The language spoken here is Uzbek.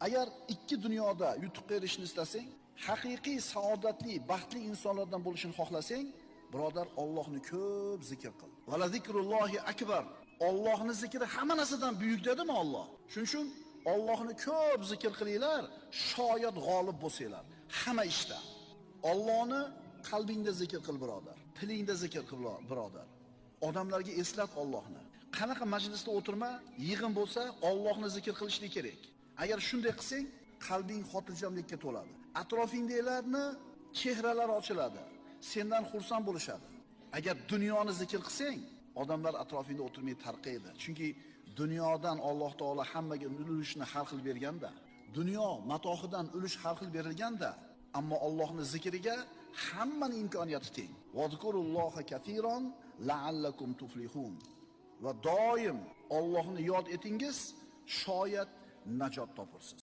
Agar ikki dunyoda yutuqqa erishishni istasang, haqiqiy saodatli, baxtli insonlardan bo'lishini xohlasang, birodar, Allohni ko'p zikr qil. Va la zikrullohi akbar. Allohning zikri hamma narsadan buyuk dedimi Alloh? Shuning uchun Allohni ko'p zikr qilinglar, shoyat g'olib bo'lsanglar hamma ishda. Allohni qalbingda zikr qil birodar, tilingda zikr qil birodar. Odamlarga eslat Allohni. Qanaqa majlisda o'tirma, yig'in bo'lsa, Allohni zikr qilishlik kerak. Agar shunday qilsang, qalbing xotirjamlikka to'ladi. Atrofingdagilarni chehralari ochiladi. Sendan xursand bo'lishadi. Agar dunyoni zikr qilsang, odamlar atrofingda o'tirmay tarqaydi. Chunki dunyodan Alloh taolo hammaga ulushni har xil berganda, dunyo matohidan ulush har xil berilganda, ammo Allohning zikriga hammaning imkoniyati teng. Vazkurulloha katiron la'allakum tuflihun. Va doim Allohni yod etingiz, shoyat najot topursiz.